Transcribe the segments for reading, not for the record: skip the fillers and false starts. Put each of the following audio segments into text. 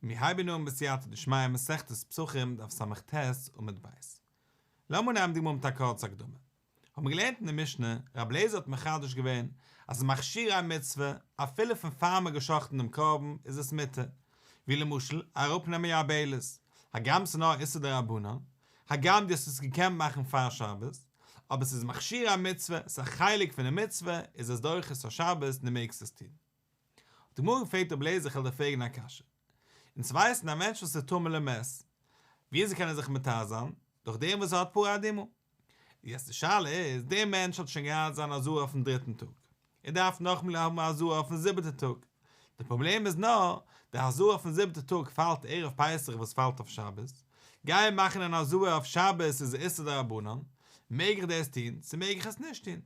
מיר הייבן אן בסייעתא דשמיא מסכת פסחים דף ס"ט עמוד ב'. לאמיר נעמען די גמרא מיט א קורצע הקדמה. האבן מיר געלערנט אין די משנה, רבי אליעזר האט מחדש געווען אז מכשירי מצוה, אפילו פון פאר מ'האט גע'שחט'ן דעם קרבן איז עס מותר, ווי למשל אראפנעמען יבלת, הגם ס'איז נאר איסור דרבנן, הגם דו האסט עס געקענט מאכן פאר שבת, אבער ס'איז מכשירי מצוה, ס'איז א חלק פון די מצוה, איז עס דוחה את השבת און דו מעגסט עס טון. האט די גמרא געפרעגט רבי אליעזר איך וועל דיר פרעגן א קשיא. אונז ווייסן א מענטש וואס איז טמא למת, ווי אזוי קען ער זיך מטהר זיין? דורך דעם וואס ער האט פרה אדומה. יעצט די שאלה איז, דער מענטש האט שוין געהאט זיין הזאה אויפן דריטן טאג, ער דארף נאכאמאל האבן א הזאה אויפן זיבעטע טאג, די פראבלעם איז נאר, די הזאה אויפן זיבעטע טאג פאלט ערב פסח וואס פאלט אויף שבת, גיין מאכן אן הזאה אויף שבת איז איסור דרבנן, מעג איך דאס טון, צו מעג איך עס נישט טון?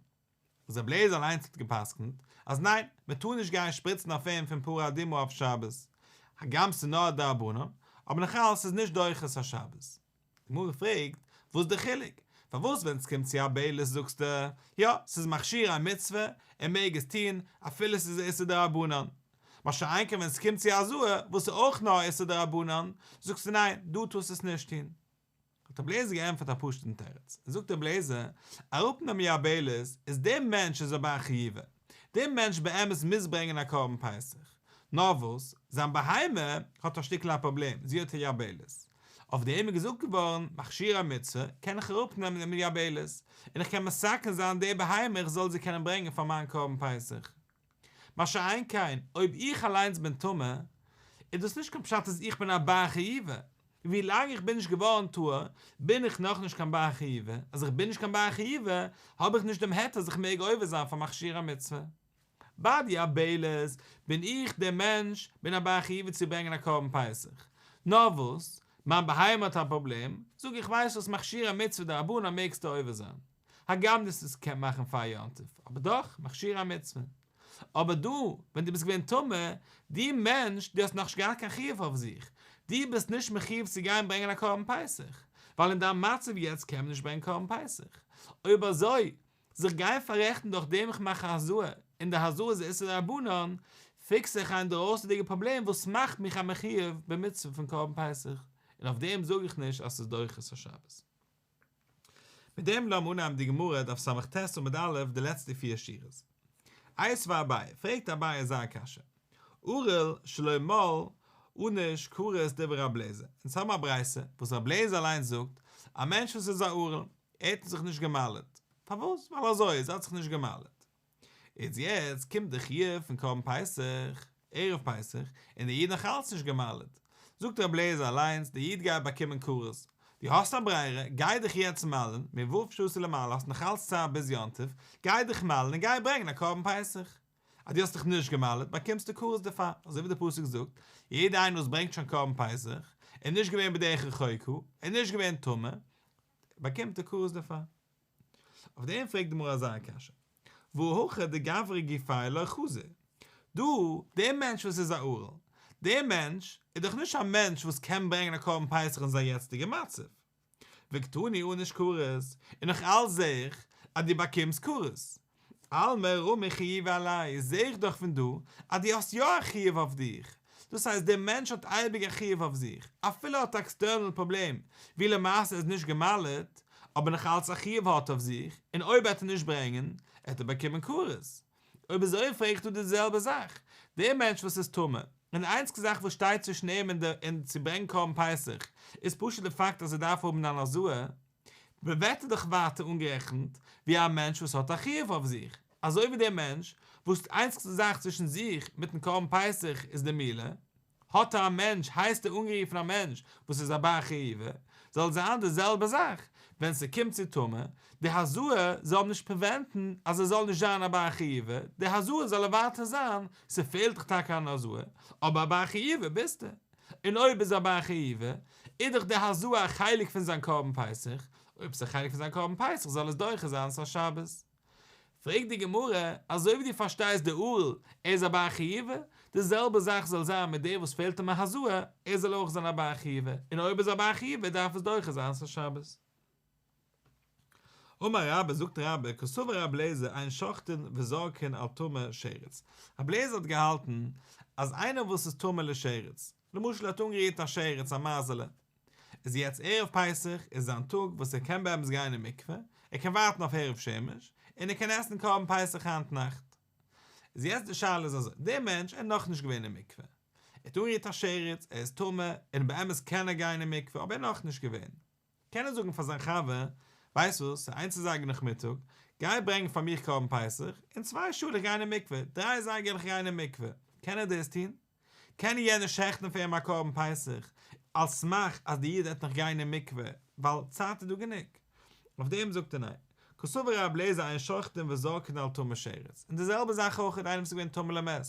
וואס רבי אליעזר אליינס האט גע'פסק'נט אז ניין, מען טאר נישט גיין שפריצן אויף אים פון פרה אדומה אויף שבת, הגם ס'איז נאר א דרבנן, אבער נאכאלס ס'איז נישט דוחה את השבת. די גמרא פרעגט, וואס איז די חילוק? פארוואס ווען ס'קומט צו יבלת זאגסטו, יא, ס'איז מכשירי מצוה, ער מעג עס טון, אפילו ס'איז איסור דרבנן. מה שאין כן ווען ס'קומט צו הזאה, וואס איז אויך נאר איסור דרבנן, זאגסטו ניין, דא טארסטו עס נישט טון. האט רבי אליעזר געענטפערט א פשוט'ן תירוץ, זאגט רבי אליעזר, אראפנעמען יבלת איז דער מענטש איז א בר חיובא, דער מענטש באמת מוז ברענגען א קרבן פסח, נאר וואס, זיין בהמה האט א שטיקל א פראבלעם, זי האט א יבלת, אויף דעם איז געזאגט געווארן, מכשירי מצוה, קען איך אראפנעמען דעם יבלת, און איך קען מתקן זיין די בהמה איך זאל זי קענען ברענגען פאר מיין קרבן פסח. מה שאין כן, אויב איך אליינס בין טמא, איז דאס נישט קיין פשט אז איך בין א בר חיובא, ווי לאנג איך בין נישט געווארן טהור, בין איך נאכנישט קיין בר חיובא, אז איך בין נישט קיין בר חיובא, האב איך נישט דעם היתר אז איך מעג עובר זיין פאר מכשירי מצוה. ביי די יבלת בין איך דער מענטש, בין א בר חיובא צו ברענגען א קרבן פסח. נאר וואס, מיין בהמה האט א פראבלעם, זאג איך ווייסט וואס מכשירי מצוה דרבנן מעגסטו עובר זיין. הגם דאס איז קען מאכן פאר יום טוב, אבער דאך, מכשירי מצוה. אבער דא, ווען דו ביסט געווען טמא, דו מענטש, דו האסט נאכנישט געהאט קיין חיוב אויף זיך, דו ביסט נישט מחיוב צו גיין ברענגען א קרבן פסח, ווייל אין דיין מצב יעצט קען מען נישט ברענגען קרבן פסח. אויב אזוי, זיך גיין פאררעכטן דורך דעם איך מאך א הזאה, און די הזאה איז איסור דרבנן, פיקס איך א אינדערויסנדיגע פראבלעם וואס מאכט מיך א מחיוב במצוה פון קרבן פסח, און אויף דעם זאג איך נישט אז ס'איז דוחה את השבת. מיט דעם לאמיר אנהייבן די גמרא דף ס"ט עמוד א' די לעצטע פיר שורות. איתיביה אביי, פרעגט אביי אזא קשיא, ערל שלא מל ענוש כרת דברי רב לעזער, אונז האבן א ברייתא וואס רב לעזער אליינס זאגט, א מענטש וואס איז א ערל, ער האט זיך נישט גע'מל'ט, פארוואס? ווייל אזוי איז, ער האט זיך נישט גע'מל'ט. איז יעצט קומט די חיוב פון קרבן פסח, ערב פסח, און דער איד נאך אלץ נישט גע'מל'ט. זאגט רבי אליעזר אליינס, דער איד גייט באקומען כרת. דו האסט א ברירה, גיי דיך יעצט מל'ן, מו' שעות ולמעלה האסט נאך אלץ צייט ביז יום טוב, גיי דיך מל'ן און גיי ברענגען א קרבן פסח. אז דו האסט דיך נישט גע'מל'ט, באקומסטו כרת דערפאר, אזוי ווי דער פסוק זאגט, יעדער איינער וואס ברענגט שוין קרבן פסח, און נישט געווען בדרך רחוקה, און נישט געווען טמא, באקומט ער כרת דערפאר. אויף דעם פרעגט די גמרא אזא קשיא, והא הכא דגברא גופיה לא חזי, דא, דער מענטש וואס איז א ערל, דער מענטש איז דאך נישט א מענטש וואס קען ברענגען א קרבן פסח אין זיין יעצטיגע מצב, וקתני ענוש כרת, און נאך אלץ זע איך אז דו באקומסט כרת, אלמא רמי חיובא עליה, זע איך דאך פון דא אז דו האסט יא א חיוב אויף דיך, דאס הייסט דער מענטש האט אייביג א חיוב אויף זיך, אפילו ער האט א external פראבלעם, ווי למעשה ער איז נישט גע'מל'ט, אבער נאך אלץ א חיוב האט אויף זיך, און אויב וועט ער נישט ברענגען, עט ער באקומען כרת. אויב אזוי פרעג איך דא די זעלבע זאך, דער מענטש וואס איז טמא, און די איינציגסטע זאך וואס שטייט צווישן אים און צו ברענגען קרבן פסח, איז פשוט די פאקט אז ער דארף האבן אן הזאה, ווערט ער דאך ווייטער אנגערעכנט ווי א מענטש וואס האט א חיוב אויף זיך, אזוי ווי דער מענטש וואס די איינציגסטע זאך צווישן זיך מיטן קרבן פסח איז די מילה, האט ער א מענטש, הייסט ער אנגערופן א מענטש וואס איז א בר חיובא, זאל זיין די זעלבע זאך ווען ס'קומט צו טומאה, די הזאה זאל אים נישט prevent ן אז ער זאל נישט זיין א בר חיובא, די הזאה זאל ער ווייטער זיין, ס'פעלט דיך טאקע אן הזאה, אבער א בר חיובא ביסטו. און אויב איז א בר חיובא, איז דאך די הזאה א חלק פון זיין קרבן פסח, אויב ס'איז א חלק פון זיין קרבן פסח זאל עס דוחה זיין את השבת. פרעגט די גמרא, אזוי ווי דו פארשטייסט די ערל, ער איז א בר חיובא, די זעלבע זאך זאל זיין מיט דער וואס פעלט אים א הזאה, ער זאל אויך זיין א בר חיובא, און אויב איז א בר חיובא דארף עס דוחה זיין את השבת. אמר רבה, זאגט רבה, קסבר רבי אליעזר אין שוחטין וזורקין על טמא שרץ. רבי אליעזר האט געהאלטן אז איינער וואס איז טמא לשרץ. למשל ער האט אנגערירט א שרץ א מייזעלע, איז יעצט ערב פסח איז זיין טאג וואס ער קען באמת גיין אין מקווה, ער קען ווארטן אויף הערב שמש, און ער קען עסן קרבן פסח היינט נאכט. איז יעצט די שאלה איז אזוי, דער מענטש ער איז נאכנישט געווען אין מקווה, ער האט אנגערירט א שרץ, ער איז טמא, און באמת קען ער גיין אין מקווה אבער ער איז נאכנישט געווען. קען ער זאגן פאר זיין חבר, ווייסט וואס, ס'איז איינס אזייגער נאכמיטאג, גיי ברענג פאר מיך קרבן פסח, אין צוויי שעה וועל איך גיין אין מקווה, דריי אזייגער וועל איך גיין אין מקווה. קען ער דאס טון? קען יענער שעכטן פאר אים א קרבן פסח, על סמך אז די איד וועט נאך גיין אין מקווה, ווייל צייט איז דא גענוג? אויף דעם זאגט ער ניין. קסבר רבי אליעזר אין שוחטין וזורקין על טמא שרץ. און די זעלבע זאך אויך איינער וואס איז געווען טמא למת.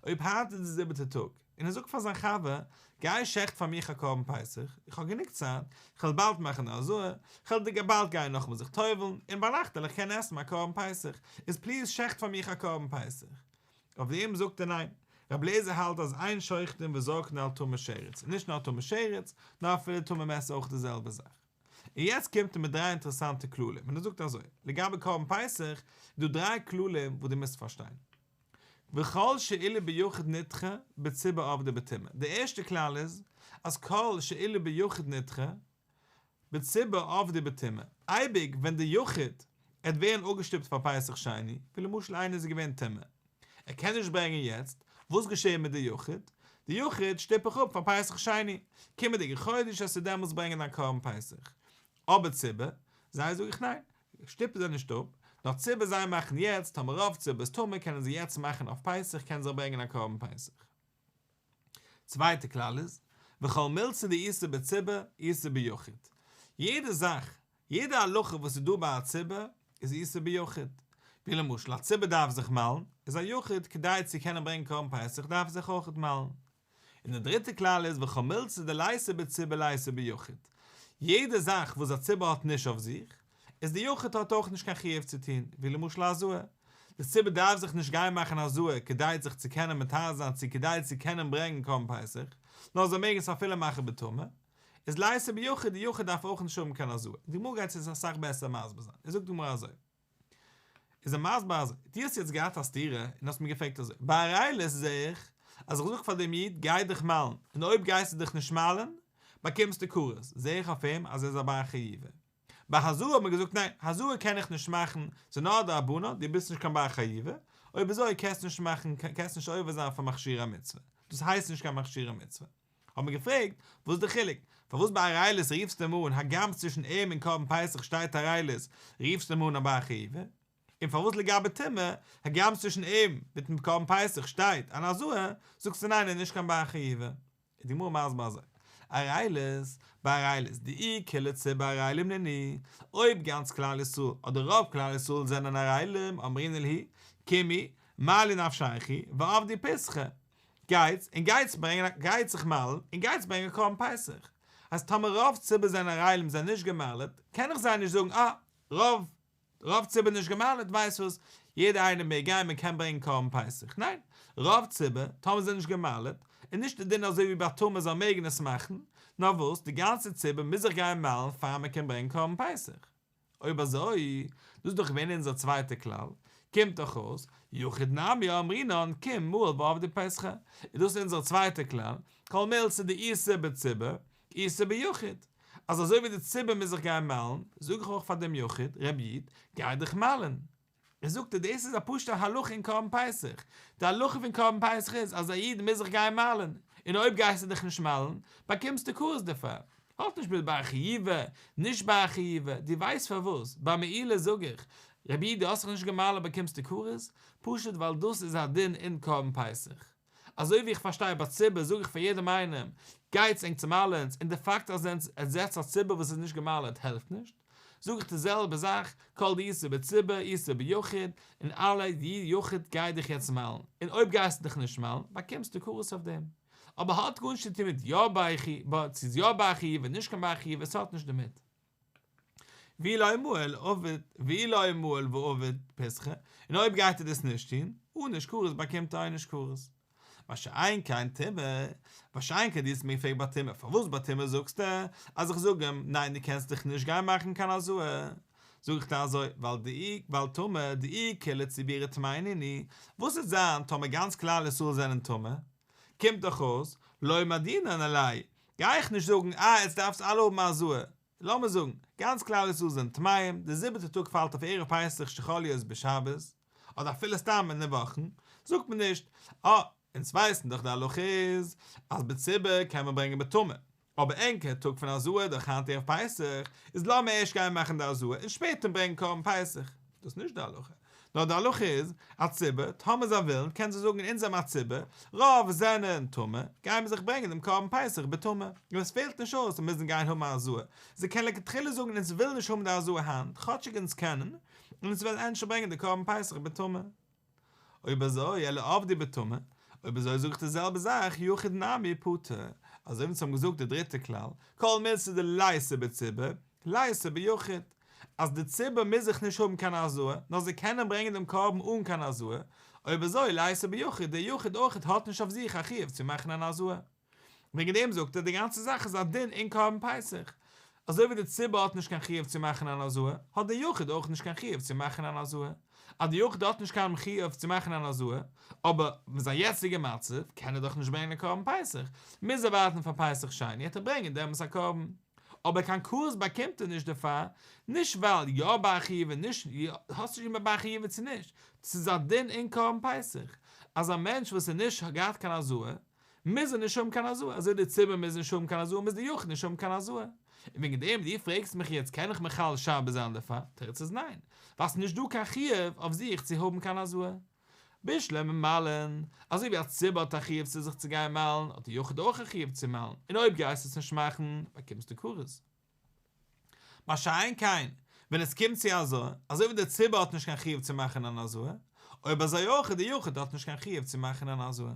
אויב היינט איז די זיבעטע טאג, און ער זאגט פאר זיין חבר, גיי שעכט פאר מיך א קרבן פסח, איך האב גענוג צייט, איך וועל באלד מאכן די הזאה, איך וועל באלד גיין נאכאמאל זיך טובל'ן, און ביינאכט וועל איך קענען עסן מיין קרבן פסח, איז please שעכט פאר מיך א קרבן פסח. אויף דעם זאגט ער ניין, רבי אליעזר האלט אז אין שוחטין וזורקין על טמא שרץ, און נישט נאר טמא שרץ, נאר אפילו טמא מת אויך די זעלבע זאך. און יעצט קומט ער מיט דריי אינטערעסאנטע כללים, און ער זאגט אזוי, לגבי קרבן פסח, איז דא דריי כללים וואס דו מוזט פארשטיין. וכל שאילו ביחיד נדחה, בציבור עבדי בטומאה. די ערשטע כלל איז, אז כל שאילו ביחיד נדחה, בציבור עבדי בטומאה, אייביג ווען די יחיד עט ווערן אפגעשטופט פאר פסח שני, ווי למשל איינער איז געווען טמא, ער קען נישט ברענגען יעצט, וואס געשעהט מיט די יחיד? די יחיד שטופ איך אפ פאר פסח שני, קומענדיגע חודש עסטו דעמאלטס ברענגען דיין קרבן פסח. אבער ציבור, זיי זאג איך ניין, שטופ זיי נישט אפ, נאר ציבור זיי מאכן יעצט, טאמער רוב ציבור איז טמא קענען זיי יעצט מאכן אויף פסח קענען זיי ברענגען א קרבן פסח. צווייטע כלל איז, וכל מילתא דאיתא בציבור איתא ביחיד. יעדע זאך, יעדע הלכה וואס איז דא ביי א ציבור, איז איתא ביחיד. ווי למשל א ציבור דארף זיך מל'ן, איז א יחיד כדי צו קענען ברענגען קרבן פסח דארף ער זיך אויכעט מל'ן. און די דריטע כלל איז וכל מילתא דליתא בציבור ליתא ביחיד. יעדע זאך וואס א ציבור האט נישט אויף זיך, איז די יחיד האט אויך נישט קיין חיוב צו טון, ווי למשל הזאה. די ציבור דארף זיך נישט גיין מאכן הזאה כדי זיך צו קענען מטהר זיין צו כדי צו קענען ברענגען קרבן פסח, נאר זיי מעגן עס אפילו מאכן בטומאה. איז ליתא ביחיד, די יחיד דארף אויך נישט האבן קיין הזאה. די גמרא גייט עס אסאך בעסער מסביר זיין. עס זאגט די גמרא אזוי. איז ער מסביר אז דו האסט יעצט געהאט א סתירה און האסט מיר געפרעגט אזוי, ביי ערלות זעה איך אז איך זאג פאר דעם איד גיי דיך מל'ן און אויב גייסטו דיך נישט מל'ן באקומסטו כרת, זעה איך אויף אים אז ער איז א בר חיובא. ביי הזאה האט מען געזאגט ניין, הזאה קען איך נישט מאכן, ס'איז נאר דרבנן, דו ביסט נישט קיין בר חיובא, אויב אזוי קענסטו נישט מאכן, קענסט נישט עובר זיין פאר מכשירי מצוה, דאס הייסט נישט קיין מכשירי מצוה. האט מען געפרעגט, וואס איז די חילוק? פארוואס ביי ערלות רופסטו אים אן, הגם צווישן אים און קרבן פסח שטייט ערלות, רופסטו אים אן א בר חיובא? און פארוואס לגבי טומאה, הגם צווישן אים מיטן קרבן פסח שטייט אן הזאה, זאגסטו ניין ער איז נישט קיין בר חיובא? איז די גמרא מסביר אזוי, ערלות, ביי ערלות, דאי כולהו ציבור ערלים נינהו, אויב גאנץ כלל ישראל אדער רוב כלל ישראל זענען ערלים, אמרינן להו, קומו, מעלו נפשייכו, ועבדו פסחא, גייטס און גייטס ברענגען א גייטס זיך מל'ן און גייטס ברענגען קרבן פסח. אז טאמער רוב ציבור זענען ערלים זענען נישט גע'מל'ט, קען איך זיי נישט זאגן אה, רוב רוב ציבור נישט גע'מל'ט ווייסט וואס, יעדער איינער מעג גיין מען קען ברענגען קרבן פסח. ניין, רוב ציבור, טאמער זענען נישט גע'מל'ט, איז נישט די דין אזוי ווי ביי טומאה זאל מעגן עס מאכן, נאר וואס, די גאנצע ציבור מוז זיך גיין מל'ן פאר מען קען ברענגען קרבן פסח. אויב אזוי, דאס איז דאך געווען אונזער צווייטע כלל, קומט דאך אויס, יחיד נמי אמרינן קום מהול ועביד פסחא, איז דאס אונזער צווייטע כלל, כל מילתא דאיתא בציבור, איתא ביחיד, אז אזוי ווי די ציבור מוז זיך גיין מל'ן, זאג איך אויך פאר דעם יחיד, ר' איד, גיי דיך מל'ן. ער זאגט אז דאס איז א פשוטע הלכה אין קרבן פסח, די הלכה פון קרבן פסח איז אז א איד מוז זיך גיין מל'ן, און אויב גייסטו דיך נישט מל'ן, באקומסטו כרת דערפאר. האט נישט מיט בר חיובא, נישט בר חיובא, דו ווייסט פארוואס ביי מעילה זאג איך, רבי איד דו האסט זיך נישט גע'מל'ט באקומסטו כרת? פשוט ווייל דאס איז א דין אין קרבן פסח. אזוי ווי איך פארשטיי ביי ציבור זאג איך פאר יעדעם איינעם, גייטס ענק צו מל'ען, און די פאקט אז עטס זעטס א ציבור וואס איז נישט גע'מל'ט העלפט נישט, זאג איך די זעלבע זאך, כל דאיתא בציבור איתא ביחיד, און אלע די יחיד גיי דיך יעצט מל'ן, און אויב גייסטו דיך נישט מל'ן באקומסטו כרת אויף דעם. אבער האט גארנישט צו טון מיט יא בר חיובא, צו איז יא בר חיובא נישט קיין בר חיובא, עס האט נישט דערמיט. ואי לא מהיל עביד, ואי לא מהיל ועביד פסחא, און אויב גייט ער דאס נישט טון, ענוש כרת באקומט ער עונש כרת. מה שאין כן טומאה, מה שאין כן דו האסט מיר געפרעגט ביי טומאה, פארוואס ביי טומאה זאגסטו אז איך זאג אים, ניין דו קענסט דיך נישט גיין מאכן קיין הזאה, זאג איך דיר אזוי, ווייל דאי, ווייל טומאה, דאי כולהו ציבורא טמאי נינהו, וואס וועט זיין טאמער גאנץ כלל ישראל זענען טמא? קומט דאך אויס, לא מהדרינן עלייהו, גיי איך נישט זאגן אה עטס דארפטס אלע האבן הזאה, לאמיר זאגן, גאנץ כלל ישראל זענען טמאים, די זיבעטע טאג פאלט אויף ערב פסח שחל להיות בשבת, אדער אפילו סתם אין די וואכן, זאגט מען נישט, אה, אונז ווייסן דאך די הלכה איז אז בציבור קען מען ברענגען בטומאה, אבער ענקער טאג פון הזאה איז דאך היינט ערב פסח, איז לאמיר ערשט גיין מאכן די הזאה און שפעטער ברענגען קרבן פסח. דאס איז נישט די הלכה. נאר די הלכה איז, א ציבור, טאמער זיי ווילן, קענען זיי זאגן אונז זעמער א ציבור, רוב זענען טמא, גייען מיר זיך ברענגען דעם קרבן פסח בטומאה. און עס פעלט נישט אויס צו מוזן גיין האבן א הזאה. זיי קענען לכתחילה זאגן אונז ווילן נישט האבן די הזאה היינט, כאטשיג אונז קענען, און אונז וועלן ענדערש ברענגען די קרבן פסח בטומאה. אויב אזוי אלא עבדי בטומאה, אויב אזוי זאג איך די זעלבע זאך יחיד נמי פטור, אזוי ווי אונז האבן געזאגט די דריטע כלל, כל מילתא דליתא בציבור, ליתא ביחיד, אז די ציבור מוז זיך נישט האבן קיין הזאה, נאר זיי קענען ברענגען דעם קרבן אן קיין הזאה, אויב אזוי ליתא ביחיד, דער יחיד אויכעט האט נישט אויף זיך א חיוב צו מאכן אן הזאה. וועגן דעם זאגט ער די גאנצע זאך איז א דין אין קרבן פסח, אזוי ווי די ציבור האט נישט קיין חיוב צו מאכן אן הזאה, האט דער יחיד אויך נישט קיין חיוב צו מאכן אן הזאה. אז דער יחיד האט נישט קיין חיוב צו מאכן אן הזאה, אבער מיט זיין יעצטיגע מצב קען ער דאך נישט ברענגען א קרבן פסח, מוז ער ווארטן פאר פסח שני וועט ער ברענגען דעמאלס א קרבן. אבער קיין כרת באקומט ער נישט דערפאר, נישט ווייל יא בר חיובא נישט יא, האסט נישט בר חיובא צו נישט, ס'איז א דין אין קרבן פסח, אז א מענטש וואס איז נישט געהאט קיין הזאה, מוז ער נישט האבן קיין הזאה, אזוי די ציבור מוז נישט האבן קיין הזאה מוז די יחיד נישט האבן קיין הזאה. און וועגן דעם דו פרעגסט מיך יעצט קען איך מחלל שבת זיין דערפאר? תירוץ איז ניין, ווייל ס'איז נישט דא קיין חיוב אויף זיך צו האבן קיין הזאה. בשלמא מלין, אזוי ווי א ציבור האט א חיוב צו זיך צו גיין מל'ן, האט די יחיד אויך א חיוב צו מל'ן, און אויב גייסטו עס נישט מאכן, באקומסטו כרת. מה שאין כן, ווען עס קומט צו הזאה, אזוי ווי דער ציבור האט נישט קיין חיוב צו מאכן אן הזאה, אויב אזוי אויך די יחיד האט נישט קיין חיוב צו מאכן אן הזאה.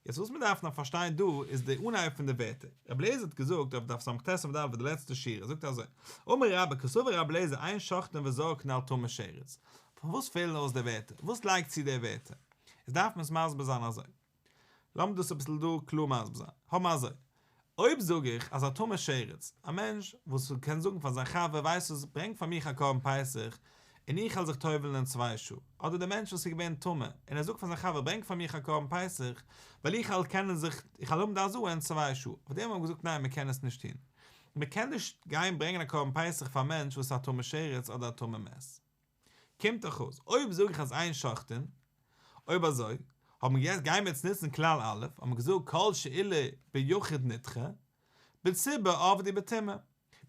יעצט וואס מען דארף נאך פארשטיין דא איז די אנהייב פון די ווערטער. רבי אליעזר האט געזאגט אויף דף סט עמוד א' די לעצטע שורה, זאגט ער אזוי, אמר רבה קסבר רבי אליעזר אין שוחטין וזורקין על טמא שרץ. פארוואס פעלן אויס די ווערטער? וואס לייגט צו די ווערטער? איז דארף מען עס מסביר זיין אזוי. לאמיר דאס אביסל דא קלאר מסביר זיין. האבן אזוי, אויב זאג איך אז א טמא שרץ, א מענטש וואס קען זאגן פאר זיין חבר ווייסט וואס ברענג פאר מיך א קרבן פסח און איך וועל זיך טובל'ן אין צוויי שעה, אדער דער מענטש וואס איז געווען טמא און ער זאגט פאר זיין חבר ברענג פאר מיך א קרבן פסח ווייל איך וועל קענען זיך איך וועל האבן די הזאה אין צוויי שעה, אויף דעם האט מען געזאגט ניין מען קען עס נישט טון, מען קען נישט גיין ברענגען א קרבן פסח פאר א מענטש וואס איז א טמא שרץ אדער א טמא מת. קומט דאך אויס, אויב זאג איך אז אין שוחטין, אויב אזוי, האבן מיר יעצט, גייען מיר יעצט נוצן כלל א', האבן מיר געזאגט כל שאילו ביחיד נדחה, בציבור עבדי בטומאה.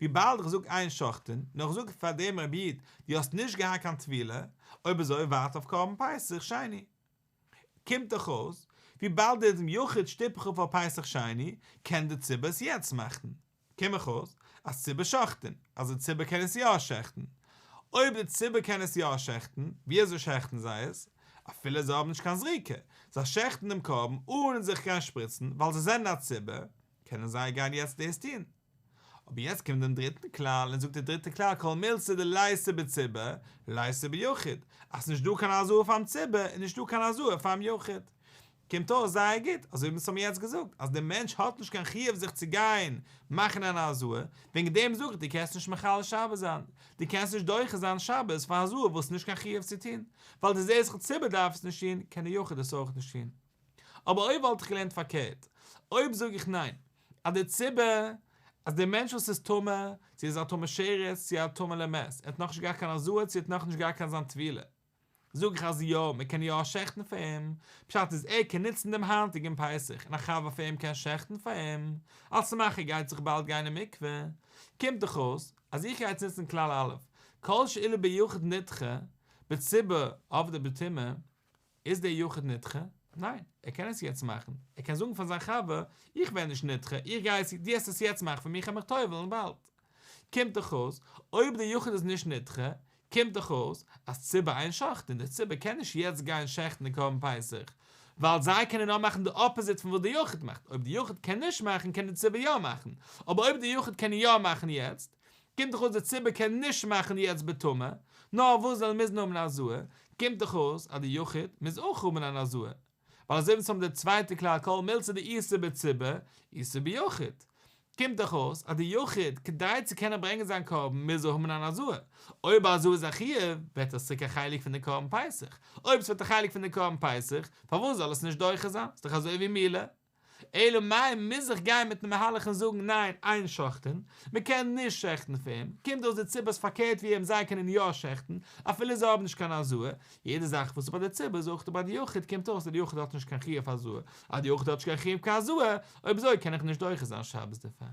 וויבאלד איך זאג אין שוחטין, נאר איך זאג פאר דעם רבי איד, דו האסט נישט געהאט קיין טבילה, אויב אזוי ווארט אויף קרבן פסח שני. קומט דאך אויס, וויבאלד דעם יחיד שטופ איך אפ אויף פסח שני, קען די ציבור עס יעצט מאכן. קומט דאך אויס אז ציבור שוחטין, אז די ציבור קען עס יא שעכטן. אויב די ציבור קען עס יא שעכטן, ווי אזוי שעכטן זיי עס? אפילו זיי האבן נישט קיין זריקה, זיי שעכטן דעם קרבן אן זיך גיין שפריצן, ווייל זיי זענען א ציבור, קענען זיי גיין יעצט דאס טון. אבער יעצט קומט דעם דריטן כלל און זאגט דער דריטער כלל כל מילתא דליתא בציבור, ליתא ביחיד, אז ס'נישט דא קיין הזאה פאר'ן ציבור איז נישט דא קיין הזאה פאר'ן יחיד. קומט אויס זייער גוט, אזוי ווי אונז האבן יעצט געזאגט, אז דער מענטש האט נישט קיין חיוב זיך צו גיין מאכן אן הזאה, וועגן דעם זאג איך דו קענסט נישט מחלל שבת זיין, דו קענסט נישט דוחה זיין שבת פאר הזאה וואס איז נישט קיין חיוב צו טון, ווייל דו זעסט דאך ציבור דארף עס נישט טון, קען דער יחיד עס אויך נישט טון. אבער אויב וואלט איך געלערנט פארקערט, אויב זאג איך ניין, אז דער ציבור, אז דער מענטש וואס איז טמא, צו ער איז א טמא שרץ, צו א טמא למת, ער האט נאכנישט געהאט קיין הזאה, צו ער האט נאכנישט געהאט קיין זיין טבילה, זאג איך אז יא, מען קען יא שעכטן פאר אים, פשט איז ער קען נוצן דעם היינטיגן פסח און א חבר פון אים קען שעכטן פאר אים, על סמך ער גייט זיך באלד גיין אין מקווה, קומט דאך אויס אז איך גיי יעצט נוצן כלל א', כל שאילו ביחיד נדחה, בציבור עבדי בטומאה, איז דער יחיד נדחה? ניין, ער קען עס יעצט מאכן, ער קען זאגן פאר זיין חבר, איך ווער נישט נדחה, איך גיי עס, דו העסט עס יעצט מאכן פאר מיר, איך העל מיך טובל'ן באלד. קומט דאך אויס, אויב דער יחיד איז נישט נדחה, קומט דאך אויס אז ציבור אין שוחטין, דער ציבור קען נישט יעצט גיין שעכטן די קרבן פסח, ווייל זיי קענען נאר מאכן די opposite פון וואס די יחיד מאכט, אויב די יחיד קען נישט מאכן קען די ציבור יא מאכן, אבער אויב די יחיד קען יא מאכן יעצט, קומט דאך אויס די ציבור קען נישט מאכן יעצט בטומאה, נאר וואס זיי מוזן האבן הזאה, קומט דאך אויס אז די יחיד מוז אויך האבן אן הזאה, ווייל אזוי ווי אונז האבן די צווייטע כלל כל מילתא דאיתא בציבור, איתא ביחיד. קומט דאך אויס אז די יחיד כדי צו קענען ברענגען זיין קרבן מוז ער האבן אן הזאה, אויב א הזאה איז א חיוב ווערט עס צוריק א חלק פון די קרבן פסח, אויב עס ווערט א חלק פון די קרבן פסח פארוואס זאל עס נישט דוחה זיין, ס'איז דאך אזוי ווי מילה. אלא מאי מוז איך גיין מיטן מהלך און זאגן ניין אין שוחטין, מען קען נישט שעכטן פאר אים, קומט אויס די ציבור איז פארקערט ווי אים זיי קענען יא שעכטן אפילו זיי האבן נישט קיין הזאה, יעדע זאך וואס איז ביי די ציבור איז אויך ביי די יחיד קומט אויס אז די יחיד האט נישט קיין חיוב הזאה, אז די יחיד האט נישט קיין חיוב קיין הזאה, אויב אזוי קען איך נישט דוחה זיין שבת דערפאר.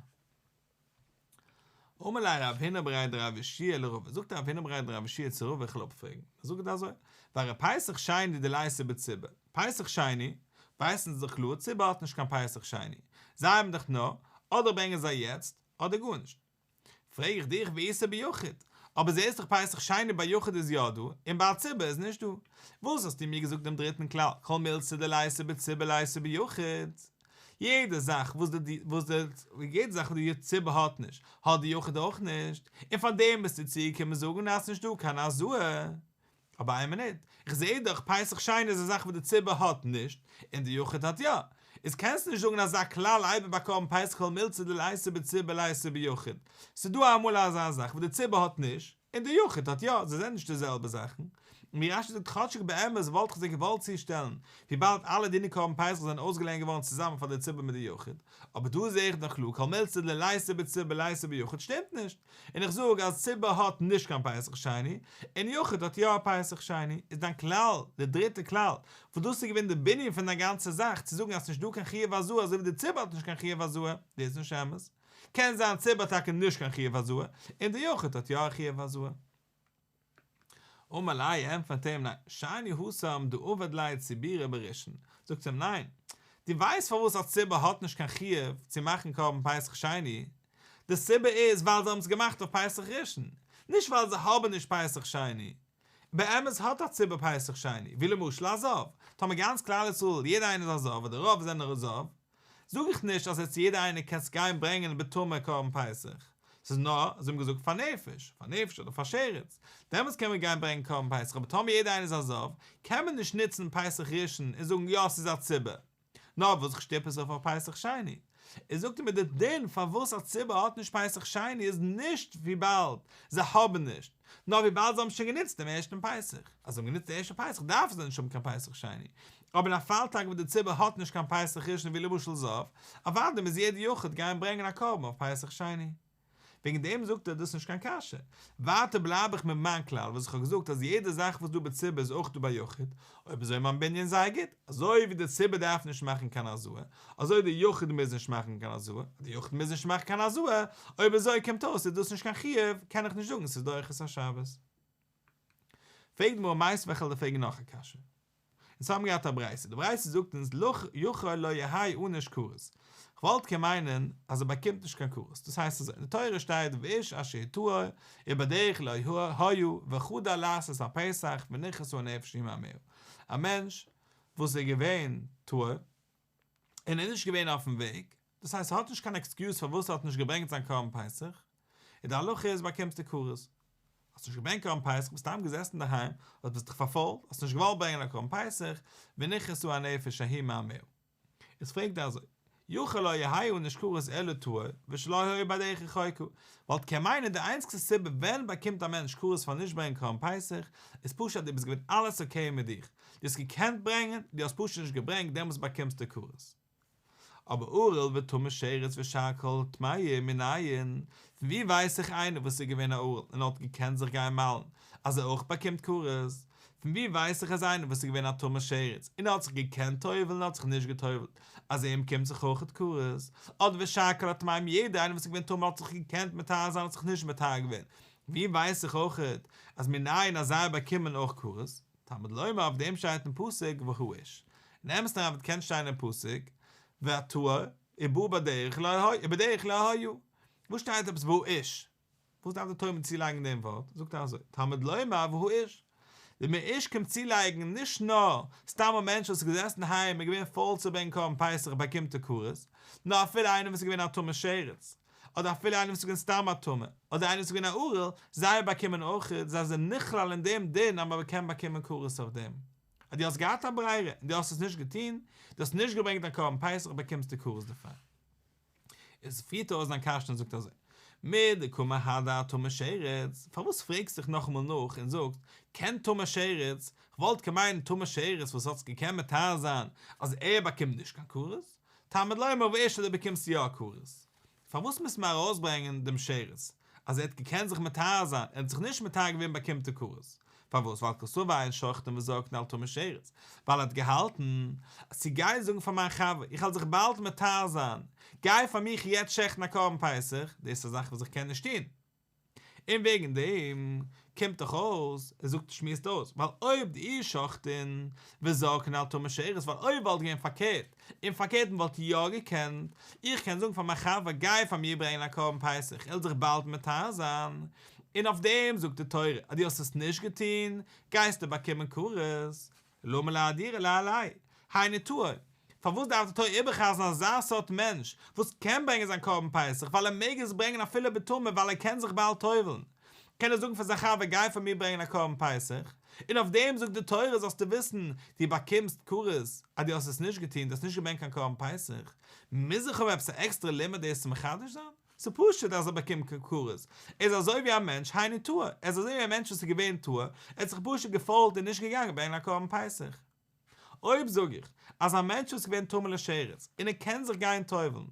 אמר ליה רב הונא בריה דרב יהושע לרבא, זאגט רב הונא בריה דרב יהושע צו רבא איך וויל אפפרעגן, זאגט ער אזוי, והרי פסח שני דליתא בציבור, פסח שני, ווייסן זיי דאך קלאר ציבור האט נישט קיין פסח שני, זיי האבן דאך נאר, אדער ברענגען זיי יעצט, אדער גארנישט. פרעג איך דיך ואיתא ביחיד, אבער זעסט דאך פסח שני ביי יחיד איז יא דא, און ביי א ציבור איז נישט דא. וואס האסטו מיר געזאגט דעם דריטן כלל, כל מילתא דליתא בציבור ליתא ביחיד? יעדע זאך וואס די וואס די יעדע זאך וואס די ציבור האט נישט, האט די יחיד אויך נישט, און פאר דעם ביסטו צוגעקומען זאגן אז ס'נישט דא קיין הזאה. אבער איין מינוט, איך זעה דאך פסח שני איז א זאך וואס די ציבור האט נישט, און די יחיד האט יא. איז קענסטו נישט זאגן אזא כלל אייביג ביי קרבן פסח כל מילתא דליתא בציבור ליתא ביחיד. ס'דא אמאל אזא זאך וואס די ציבור האט נישט, און די יחיד האט יא, זיי זענען נישט די זעלבע זאכן. און ווי רש"י זאגט כאטשיג באמת וואלט איך זיי געוואלט צושטעלן, וויבאלד אלע דיני קרבן פסח זענען אויסגעלערנט געווארן צוזאמען פאר די ציבור מיט די יחיד, אבער דא זעה איך דאך קלאר כל מילתא דליתא בציבור ליתא ביחיד שטימט נישט, און איך זאג אז ציבור האט נישט קיין פסח שני, און יחיד האט יא א פסח שני, איז דיין כלל, די דריטע כלל, וואס דאס איז געווען די בנין פון דיין גאנצע זאך, צו זאגן אז ס'נישט דא קיין חיוב הזאה אזוי ווי די ציבור האט נישט קיין חיוב הזאה, דאס איז נישט אמת. קען זיין ציבור האט טאקע נישט קיין חיוב הזאה, און די יחיד האט יא א חיוב הזאה. אמר ליה ענטפערט אים ניין, שאני התם דעבד ליה ציבורא בראשון, זאגט אים ניין, דו ווייסט פארוואס א ציבור האט נישט קיין חיוב צו מאכן קרבן פסח שני, די סיבה איז ווייל זיי האבן עס געמאכט אויף פסח ראשון, נישט ווייל זיי האבן נישט פסח שני, באמת האט א ציבור פסח שני, ווי למשל א זב, טאמער גאנץ כלל ישראל יעדער איינער איז א זב אדער רוב זענען זב, זאג איך נישט אז יעצט יעדער איינער קענסט גיין ברענגען בטומאה קרבן פסח, ס'איז נאר, אזוי האבן געזאגט פאר נפש, פאר נפש אדער פאר שרץ, דעמאלטס קען מען גיין ברענגען קרבן פסח, אבער טאמער יעדער איינער איז א זב, קען מען נישט נוצן פסח ראשון און זאגן יא ס'איז א ציבור, נאר וואס כ'שטופ עס אויף אויף פסח שני. ער זאגט מיר די דין פארוואס א ציבור האט נישט פסח שני איז נישט וויבאלד זיי האבן נישט, נאר וויבאלד זיי האבן שוין גענוצט דעם ערשטן פסח. אז זיי האבן גענוצט די ערשטע פסח דארפן זיי נישט האבן קיין פסח שני. אבער אין א פאל טאקע וואס די ציבור האט נישט קיין פסח ראשון ווי למשל זב, אוודאי מוז יעדער יחיד גיין ברענגען א קרבן אויף פסח שני. וועגן דעם זאגט ער דאס איז נישט קיין קשיא. ווייטער בלייב איך מיט מיין כלל וואס איך האב געזאגט אז יעדע זאך וואס דא בציבור איז אויך דא ביי יחיד, אויב אזוי מיין בנין זייער גוט, אזוי ווי די ציבור דארף נישט מאכן קיין הזאה, אזוי די יחיד מוז נישט מאכן קיין הזאה, די יחיד מוז נישט מאכן קיין הזאה, אויב אזוי קומט אויס איז דאס נישט קיין חיוב, קען איך נישט זאגן ס'איז דוחה את השבת. פרעגט די גמרא מיתיבי איך וועל דיר פרעגן נאך א קשיא. אונז האבן געהאט א ברייתא, די ברייתא זאגט אונז לכ יכול לא יהא ענוש כרת, כ'וואלט קען מיינען אז ער באקומט נישט קיין כרת, דאס הייסט אזוי, אין די תורה שטייט ואיש אשר הוא טהור ובדרך לא היה וחדל לעשות הפסח ונכרתה הנפש ההיא מעמיה, א מענטש וואס איז געווען טהור און איז נישט געווען אויפן וועג, דאס הייסט ער האט נישט קיין עקסקיוז פארוואס ער האט נישט געברענגט זיין קרבן פסח, און די הלכה איז באקומסטו כרת. האסט נישט געברענגט קרבן פסח, ביסט סתם געזעסן אינדערהיים, אדער ביסט דיך פארפוילט, האסט נישט געוואלט ברענגען א קרבן פסח, ונכרתה הנפש ההיא מעמיה. איז פרעגט ער אזוי, יכול לא יהא ענוש כרת אלא טהור, ושלא היה בדרך רחוקה, וואלט קען מיינען די איינציגסטע סיבה ווען באקומט א מענטש כרת פאר נישט ברענגען קרבן פסח, איז פשוט אז דו ביסט געווען אלעס okay מיט דיך, דו האסט געקענט ברענגען, דו האסט פשוט נישט געברענגט, דעמאלטס באקומסטו כרת. אבער ערל וטמא שרץ ושאר כל טמאים מנין, פון ווי ווייס איך איינער וואס איז געווען א ערל און האט געקענט זיך גיין מל'ן אז ער אויך באקומט כרת? פון ווי ווייס איך אז איינער וואס איז געווען א טמא שרץ און האט זיך געקענט טובל'ן און האט זיך נישט געטובל'ט אז אים קומט זיך אויך כרת? אדער ושאר כל הטמאים יעדער איינער וואס איז געווען טמא האט זיך געקענט מטהר זיין האט זיך נישט מטהר געווען, ווי ווייס איך אויך אז מנין אז זיי באקומען אויך כרת? תלמוד לומר אויף דעם שטייט אין פסוק והאיש, אין אמת'ן אריין וואלט געקענט שטיין אין פסוק והטהור ובא בדרך לא היה ובדרך לא היה, וואס שטייט עפעס והאיש? וואס דארף די תורה מיר צולייגן דעם ווארט? זאגט ער אזוי תלמוד לומר והאיש, די והאיש קומט צולייגן נישט נאר סתם א מענטש וואס איז געזעסן אינדערהיים און געווען פויל צו ברענגען קרבן פסח באקומט ער כרת, נאר אפילו איינער וואס איז געווען א טמא שרץ, אדער אפילו איינער וואס איז געווען סתם א טמא, אדער איינער וואס איז געווען א ערל, זיי באקומען אויך, זיי זענען נכלל אין דעם דין אז מען קען באקומען כרת אויף דעם. אז דו האסט געהאט א ברירה און דו האסט עס נישט געטון, דו האסט נישט געברענגט א קרבן פסח באקומסטו כרת דערפאר. איז פירט ער אויס זיין קשיא און זאגט אזוי, מדקא מהדר אטמא שרץ, פארוואס פרעגסט זיך נאכאמאל נאך און זאגסט, קן טמא שרץ, כ'וואלט געמיינט טמא שרץ וואס האט זיך געקענט מטהר זיין אז ער באקומט נישט קיין כרת, תלמוד לומר והאיש אז דו באקומסט יא כרת. פארוואס מוז מען ארויסברענגען דעם שרץ אז ער האט געקענט זיך מטהר זיין, ער האט זיך נישט מטהר געווען באקומט ער כרת. פארוואס? ווייל קסבר אין שוחטין וזורקין על טמא שרץ, ווייל ער האט געהאלטן אז צו גיין זאגן פאר מיין חבר איך וועל זיך באלד מטהר זיין, גיי פאר מיך יעצט שעכטן א קרבן פסח, דאס איז א זאך וואס איך קען נישט טון. און וועגן דעם קומט דאך אויס, ער זאגט שמועסט אויס, ווייל אויב דאי שוחטין וזורקין על טמא שרץ, ווייל אויב וואלט געווען פארקערט, און פארקערט מען וואלט יא געקענט, איך קען זאגן פאר מיין חבר גיי פאר מיר ברענגען א קרבן פסח, איך וועל זיך באלד מטהר זיין, און אויף דעם זאגט די תורה אז דו האסט עס נישט געטון, גייסטו באקומען כרת. למה לאהדורי ליה עליה? היינו טהור. פארוואס דארף די תורה איבערחזר'ן אזא סארט מענטש וואס קען ברענגען זיין קרבן פסח ווייל ער מעג עס ברענגען אפילו בטומאה ווייל ער קען זיך באלד טובל'ן? קען ער זאגן פאר זיין חבר גיי פאר מיר ברענגען א קרבן פסח, און אויף דעם זאגט די תורה זאלסטו וויסן דו באקומסט כרת אז דו האסט עס נישט געטון, דו האסט נישט געברענגט קיין קרבן פסח, מוז איך האבן עפעס א עקסטערע לימוד דאס צו מחדש זיין? ס'פשוט אז ער באקומט כרת, ער איז אזוי ווי א מענטש היינו טהור, ער איז אזוי ווי א מענטש וואס איז געווען טהור, ער האט זיך פשוט געפוילט און נישט געגאנגען ברענגען א קרבן פסח. אויב זאג איך אז א מענטש וואס איז געווען טמא לשרץ און ער קען זיך גיין טובל'ן,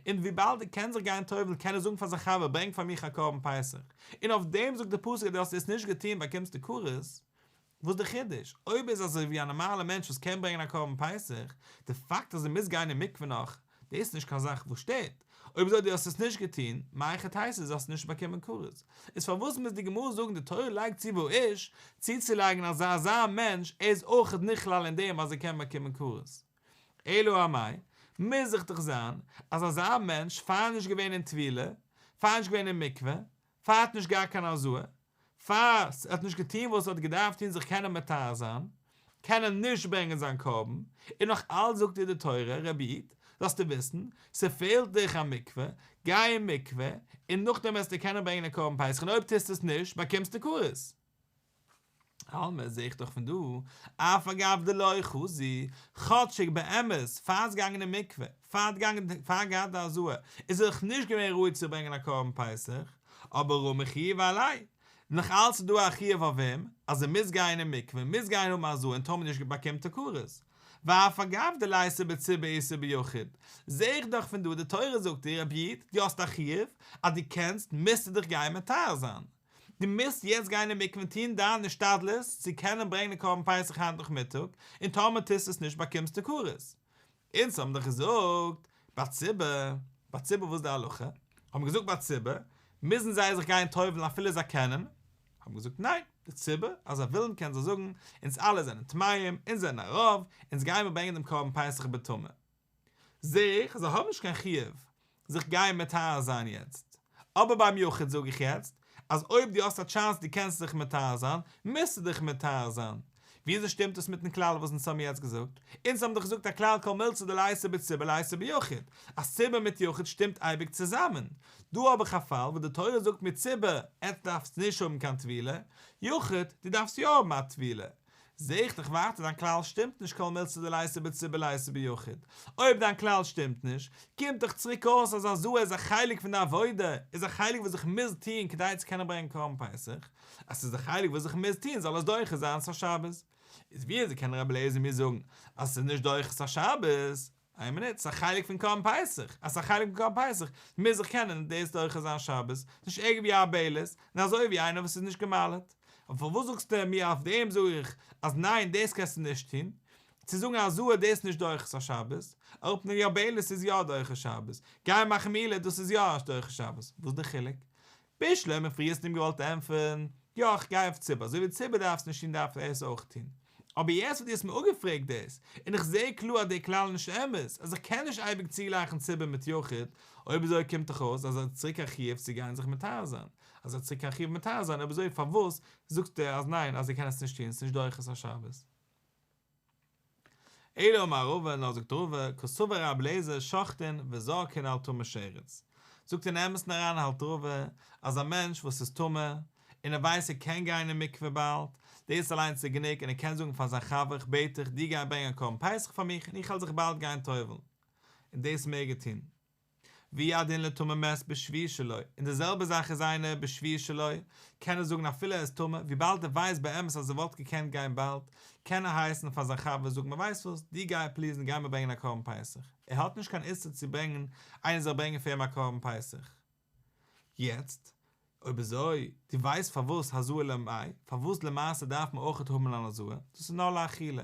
און וויבאלד ער קען זיך גיין טובל'ן קען ער זאגן פאר זיין חבר ברענג פאר מיך א קרבן פסח, און אויף דעם זאגט די פסוק אז דו האסט עס נישט געטון באקומסטו כרת, וואס די חידוש? אויב איז אזוי ווי א נארמאלע מענטש וואס קען ברענגען א קרבן פסח, די פאקט אז ער מוז גיין אין מקווה נאך, דאס איז נישט קיין זאך וואס שטערט. אויב אזוי דו האסט עס נישט געטון, מהיכי תיתי זאלסטו נישט באקומען כרת. איז פארוואס מוז די גמרא זאגן די תורה לייגט צו והאיש, צוצולייגן אז אזא מענטש ער איז אויך נכלל אין דעם אז ער קען באקומען כרת. אלא אמאי, מוז זיך דאך זיין אז אזא מענטש פאר נישט געווען אין טבילה, פאר נישט געווען אין מקווה, פאר האט נישט געהאט קיין הזאה, פאר ער האט נישט געטון וואס ער האט געדארפט טון זיך קענען מטהר זיין, קען ער נישט ברענגען זיין קרבן, און נאך אלץ זאגט דיר די תורה, רבי איד, זאלסטו וויסן, ס'פעלט דיך א מקווה, גיי אין מקווה, און נאכדעם וועסטו קענען ברענגען א קרבן פסח, און אויב טוסטו עס נישט, באקומסטו כרת. אלמא זעה איך דאך פון דא, אף על גב דלא חזי, כאטשיג באמת פאר איז געגאנגען אין מקווה, פאר האט געגאנגען פאר געהאט די הזאה, איז ער דאך נישט געווען ראוי צו ברענגען א קרבן פסח, אבער רמי חיובא עליה, נאך אלץ איז דא א חיוב אויף אים, אז ער מוז גיין אין מקווה, מוז גיין האבן הזאה און טאמער נישט באקומט ער כרת. ואף על גב דליתא בציבור איתא ביחיד, זעה איך דאך פון דא, די תורה זאגט דיר, רבי איד, דו האסט א חיוב, אז דו קענסט, מוזטו דיך גיין מטהר זיין. דו מוזט יעצט גיין אין מקווה און טון דיין השתדלות צו קענען ברענגען די קרבן פסח היינט נאכמיטאג, און טאמער טוסט עס נישט באקומסטו כרת. אונז האבן דאך געזאגט ביי ציבור, ביי ציבור וואס איז די הלכה? האבן געזאגט ביי ציבור מוזן זיי זיך גיין טובל'ן אפילו זיי קענען, האבן געזאגט ניין, די ציבור אז זיי ווילן קענען זיי זאגן אונז אלע זענען טמאים, אונז זענען א רוב, אונז גיימער ברענגען דעם קרבן פסח בטומאה. זעה איך אז זיי האבן נישט קיין חיוב זיך גיין מטהר זיין יעצט, אבער ביים יחיד זאג איך יעצט אז אויב דו האסט א טשאנס דו קענסט זיך מטהר זיין, מוזטו דיך מטהר זיין. וויאזוי שטימט דאס מיטן כלל וואס אונז האבן יעצט געזאגט? אונז האבן דאך געזאגט א כלל כל מילתא דליתא בציבור ליתא ביחיד, אז ציבור מיט יחיד שטימט אייביג צוזאמען. דא האב איך א פאל וואס די תורה זאגט מיר ציבור, עטס דארפטס נישט האבן קיין טבילה, יחיד, דו דארפסט יא האבן א טבילה. זעה איך דאך ווייטער דיין כלל שטימט נישט כל מילתא דליתא בציבור ליתא ביחיד. אויב דיין כלל שטימט נישט, קומט דאך צוריק אויס אז הזאה איז א חלק פון די עבודה, איז א חלק וואס איך מוז טון כדי צו קענען ברענגען קרבן פסח, אז ס'איז א חלק וואס איך מוז טון זאל עס דוחה זיין את השבת. איז ווי אזוי קען רבי אליעזר מיר זאגן אז ס'איז נישט דוחה את השבת? איין מינוט, ס'איז א חלק פון קרבן פסח, אז ס'איז א חלק פון קרבן פסח, מוז איך קענען דאס דוחה זיין שבת, נישט ערגער ווי א אבלת, און אזוי ווי איינער וואס איז נישט גע'מל'ט. אבער פארוואס זאגסטו מיר אויף דעם זאג איך אז ניין דאס קענסטו נישט טון, צו זאגן הזאה דאס איז נישט דוחה את השבת, אראפנעמען די אבלת איז יא דוחה שבת, גיין מאכן מילה דאס איז יא דוחה שבת, וואס איז די חילוק? בשלמא פריער האסטו אים געוואלט ענטפערן, יא איך גיי אויף ציבור, אזוי ווי ציבור דארף עס נישט טון דארף ער עס אויך טון. אבער יעצט וואס דו האסט מיר אפגעפרעגט דאס, און איך זע קלאר אז דער כלל איז נישט אמת, אז איך קען נישט אייביג צוגלייכן ציבור מיט יחיד, אויב אזוי קומט דאך אויס אז ער האט צוריק א חיוב צו גיין זיך מטהר זיין, אז ער האט צוריק א חיוב מטהר זיין, אויב אזוי פארוואס זאגסטו אז ניין אז ער קען עס נישט טון, עס איז נישט דוחה את השבת? אלא אמר רבא, נאר זאגט רבא, קסבר רבי אליעזר שוחטין וזורקין על טמא שרץ. זאגט אין אמת'ן אריין האלט רבא, אז א מענטש וואס איז טמא, און ער ווייסט ער קען גיין אין מקווה באלד, דאס אליינס איז גענוג און ער קען זאגן פאר זיין חבר איך בעט דיך דו גיי ברענג א קרבן פסח פאר מיך און איך וועל זיך באלד גיין טובל'ן. און דאס מעג ער טון. והוא הדין לטמא מת בשביעי שלו, און די זעלבע זאך איז איינער בשביעי שלו, קען ער זאגן אפילו ער איז טמא, וויבאלד ער ווייסט באמת אז ער וואלט געקענט גיין באלד, קען ער הייסן פאר זיין חבר זאגן ווייסט וואס, דו גיי please און גיי מיר ברענגען א קרבן פסח, ער האט נישט קיין איסור צו ברענגען איינער זאל ברענגען פאר אים א קרבן פסח. יעצט, אויב אזוי, דו ווייסט פארוואס הזאה למאי, פארוואס למעשה דארף מען אויכעט האבן אן הזאה, דאס איז נאר לאכילה,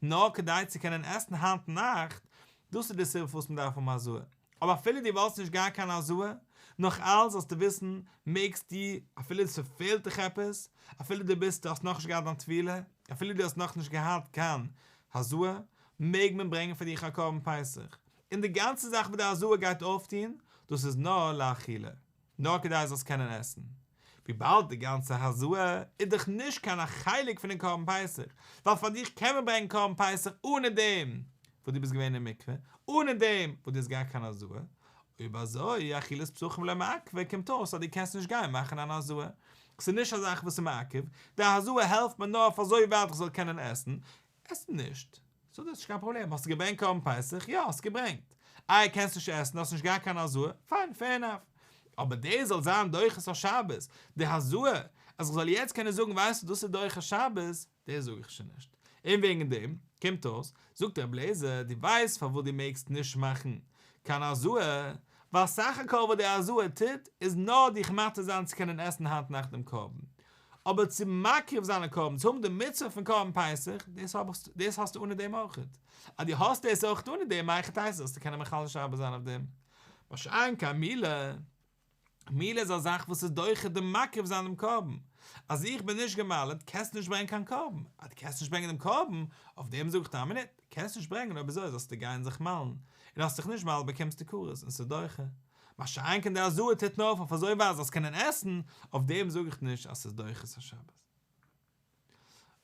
נאר כדי צו קענען עסן היינט נאכט, דאס איז די סיבה פארוואס מען דארף האבן הזאה, אבער אפילו דו וואלסט נישט געהאט קיין הזאה, נאך אלס זאלסטו וויסן, מעגסטו, אפילו ס'פעלט דיך עפעס, אפילו דו ביסט, האסט נאכנישט געהאט דיין טבילה, אפילו דו האסט נאכנישט געהאט קיין הזאה, מעג מען ברענגען פאר דיך א קרבן פסח. און די גאנצע זאך וואס די הזאה גייט אויפטון, דאס איז נאר לאכילה, נאר כדי זאלסט קענען עסן. וויבאלד די גאנצע הזאה איז דאך נישט קיין א חלק פונעם קרבן פסח, ווייל פאר דיך קען מען ברענגען קרבן פסח אנע דעם וואס דו ביסט געווען אין מקווה, אנע דעם וואס דו האסט געהאט קיין הזאה, אויב אזוי אכילת פסחים לא מעכבא קומט אויס אז דו קענסט נישט גיין מאכן אן הזאה, ס'איז נישט א זאך וואס איז מעכב, די הזאה העלפט מיר נאר אויף אזוי ווייט איך זאל קענען עסן, עס נישט, so דאס איז נישט קיין פראבלעם, האסט געברענגט קרבן פסח? יא, האסט געברענגט. איי קענסט נישט עסן, האסט נישט געהאט קיין הזאה? פיין, fair enough. אבער דאס זאל זיין דוחה את השבת, די הזאה, אז איך זאל יעצט קענען זאגן ווייסטו דאס איז דוחה שבת, דאס זאג איך שוין נישט. און וועגן דעם, קומט אויס, זאגט רבי אליעזר, דו ווייסט פארוואס דו מעגסט נישט מאכן קיין הזאה, ווייל סך הכל וואס די הזאה טוט, איז נאר דיך מתיר זיין צו קענען עסן היינט נאכט דעם קרבן. אבער צו מקריב זיין א קרבן, צו האבן די מצוה פון קרבן פסח, דאס האב איך, דאס האסטו אנע דעם אויכעט. אז דו האסט דאס אויכעט אנע דעם, מהיכי תיתי זאלסטו קענען מחלל שבת זיין אויף דעם. מה שאין כן מילה, מילה איז א זאך וואס איז דוחה דעם מקריב זיין דעם קרבן. אז איך בין נישט גע'מל'ט, קענסטו נישט ברענגען קיין קרבן. אז דו קענסט נישט ברענגען דעם קרבן, אויף דעם זאג איך דיר א מינוט, קענסט נישט ברענגען, אויב אזוי זאלסטו גיין זיך מל'ן. און האסט זיך נישט מל באקומסטו כרת, און ס'איז דוחה. מה שאין כן די הזאה טוט נאר אויף אויף אזוי ווייט זאלסט קענען עסן, אויף דעם זאג איך נישט אז ס'איז דוחה את השבת.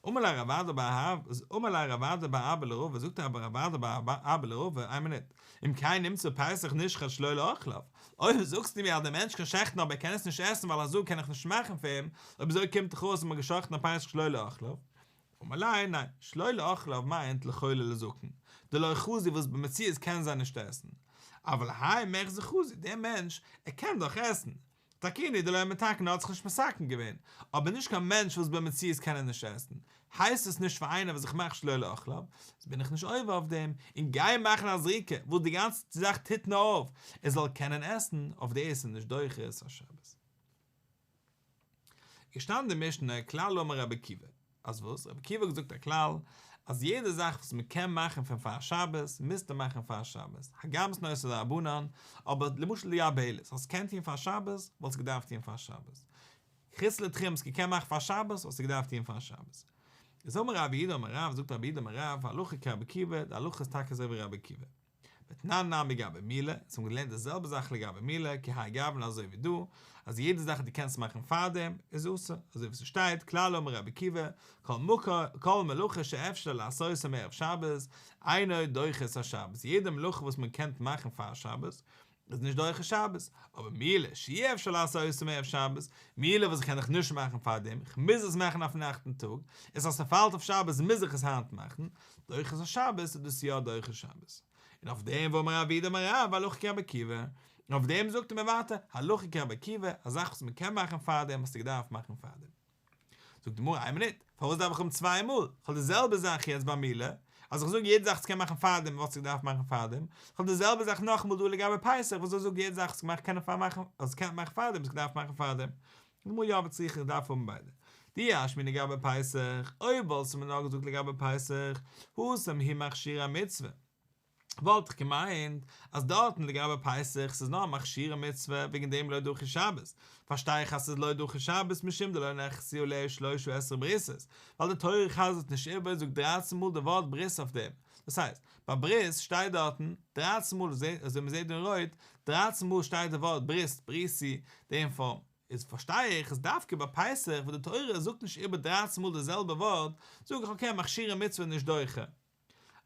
אמר ליה רב אדא בר אמר ליה רב אדא בר אבא לרבא, זאגט אבער רב אדא בר אבא לרבא, איין מינוט, אם כן נמצא פסח נשחט שלא לאוכליו, אויב זאגסטו מיר אז דער מענטש קען שעכטן אבער ער קען עס נישט עסן ווייל הזאה קען איך נישט מאכן פאר אים, אויב אזוי קומט דאך אויס אז מ'האט געשחט'ן א פסח שלא לאוכליו, אמר ליה, ניין, שלא לאוכליו מיינט לחולה ולזקן, דלא חזי וואס במציאות קענען זיי נישט עסן. אבל האי מיחזא חזי, דער מענטש, ער קען דאך עסן. תקוני דלא מתקן ער האט זיך נישט מתקן געווען, אבער נישט קיין מענטש וואס במציאות קען ער נישט עסן, הייסט עס נישט פאר איינער וואס איך מאך שלא לאוכליו, איז בין איך נישט עובר אויף דעם, און גיי מאכן א זריקה וואס די גאנצע זאך טוט נאר אויף ער זאל קענען עסן, אויף דאס איז נישט דוחה את השבת. געשטאנען די משנה כלל אמר רבי עקיבא, אז וואס? רבי עקיבא האט געזאגט א כלל, אז יעדע זאך וואס מען קען מאכן פון פאר שבת, מוזטו מאכן פאר שבת, הגם ס'נאר איסור דרבנן, אבער למשל די יבלת, האסט געקענט טון פאר שבת, וואלסט געדארפט טון פאר שבת. חוץ לתחום האסט געקענט מאכן פאר שבת, וואלסטו געדארפט טון פאר שבת. איז אמר רב יהודה אמר רב, זאגט רב יהודה אמר רב, הלכה כרבי עקיבא, די הלכה איז טאקע אזוי ווי רבי עקיבא. ותנן נמי גבי מילה, אונז האבן געלערנט די זעלבע זאך לגבי מילה, כי האי גוונא אזוי ווי דא, אז יעדע זאך דו קענסט מאכן פארדעם איז אסור, אזוי ווי ס'שטייט, כלל אמר רבי עקיבא, כל מקום, כל מלאכה שאפשר לעשותה מערב שבת, אינו דוחה את השבת, יעדע מלאכה וואס מען קען מאכן פאר שבת, איז נישט דוחה שבת, אבער מילה שאי אפשר לעשותה מערב שבת, מילה וואס איך קען דאך נישט מאכן פארדעם, איך מוז עס מאכן אויפן אכטן טאג, איז אז ס'פאלט אויף שבת מוז איך עס היינט מאכן, דוחה את השבת איז דאס יא דוחה שבת. און אויף דעם ואמר רב יהודה אמר רב הלכה כרבי עקיבא, און אויף דעם זאגט ער מיר ווייטער הלכה כרבי עקיבא, א זאך וואס מ'קען מאכן פארדעם האסטו געדארפט מאכן פארדעם. זאגט די גמרא איין מינוט, פארוואס דארף איך האבן צוויי מאל? איך האב די זעלבע זאך יעצט ביי מילה, אז איך זאג יעדע זאך וואס קען מאכן פארדעם וואלסטו געדארפט מאכן פארדעם, איך האב די זעלבע זאך נאכאמאל דא לגבי פסח וואס איך זאג יעדע זאך וואס געמאכט קען פארמאכן אז קען מאכן פארדעם האסט געדארפט מאכן פארדעם. זאגט די גמרא יא וצריכא איך דארף האבן ביידע. דאי אשמעינן לגבי פסח, אויב וואלסטו מיר נאר געזאגט לגבי פסח, התם הוא מכשירי מצוה. וואלט איך געמיינט אז דארטן לגבי פסח ס'איז נאר מכשירי מצוה וועגן דעם לא דחי שבת, פארשטיי איך אז ס'איז לא דחי שבת משום דלא נכנסו עליה שלשה עשרה בריתות, ווייל די תורה חזר'ט נישט איבער און זאגט דרייצן מאל די ווארט ברית אויף דעם, דאס הייסט, ביי ברית שטייט דארטן דרייצן מאל, אזוי ווי מ'זעט דא אין רויט, דרייצן מאל שטייט די ווארט ברית, בריתי, דעם פארם. איז פארשטיי איך אז דווקא ביי פסח וואס די תורה זאגט נישט איבער דרייצן מאל די זעלבע ווארט, זאג איך okay מכשירי מצוה נישט דוחה.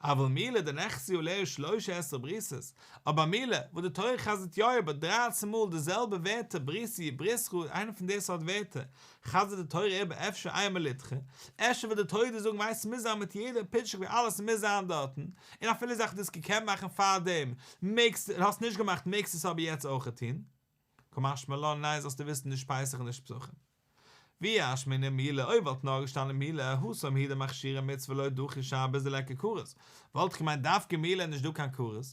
אבל מילה דנחתו עליה שלש עשרה בריתות, אבער מילה, וואס די תורה חזר'ט יא איבער דרייצן מאל די זעלבע ווערטער בריתי בריתך איינע פון די סארט ווערטער, חזר'ט די תורה איבער אפשר אימא לידחי, אפשר וויל די תורה דיר זאגן ווייסט ס'מוז זיין מיט יעדע פיטשיק ווי אלעס מוז זיין דארטן, און אפילו זאכן דו האסט געקענט מאכן פארדעם מעגסט און האסט נישט געמאכט מעגסט עס אבער יעצט אויכעט טון. קא משמע לן ניין זאלסטו וויסן נישט פסח און נישט פסחים. ואי אשמעינן מילה אויב וואלט נאר געשטאנען מילה התם הוא דמכשירי מצוה לא דחי שבת דליכא כרת וואלט איך געמיינט דווקא מילה איז נישט דא קיין כרת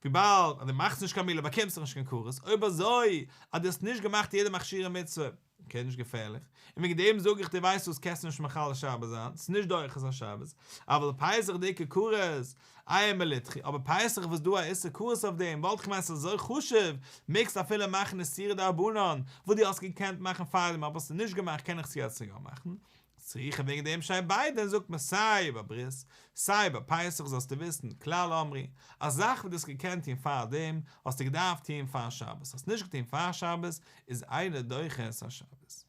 וויבאלד אז דו מאכסט נישט קיין מילה באקומסטו נישט קיין כרת אויב אזוי אז דו האסט נישט געמאכט יעדע מכשירי מצוה אקעי נישט געפערליך, און וועגן דעם זאג איך דיר ווייסט וואס קענסטו נישט מחלל שבת זיין, ס'איז נישט דוחה את השבת, אבל פסח דאיכא כרת, אימא לידחי, אבער פסח וואס דא א איסור כרת אויף דעם, וואלט איך געמיינט ס'איז אזוי חשוב, מעגסט אפילו מאכן איסורא דרבנן, וואס דו האסט געקענט מאכן פארדעם אבער האסט עס נישט געמאכט קען איך עס יעצט יא מאכן, צריכא וועגן דעם שטייט ביידע זאגט מען סיי ביי ברית סיי ביי פסח זאלסטו וויסן כלל אמרו, א זאך וואס דו האסט געקענט טון פאר דעם האסטו געדארפט טון פאר שבת, האסט נישט געטון פאר שבת איז אינו דוחה את השבת.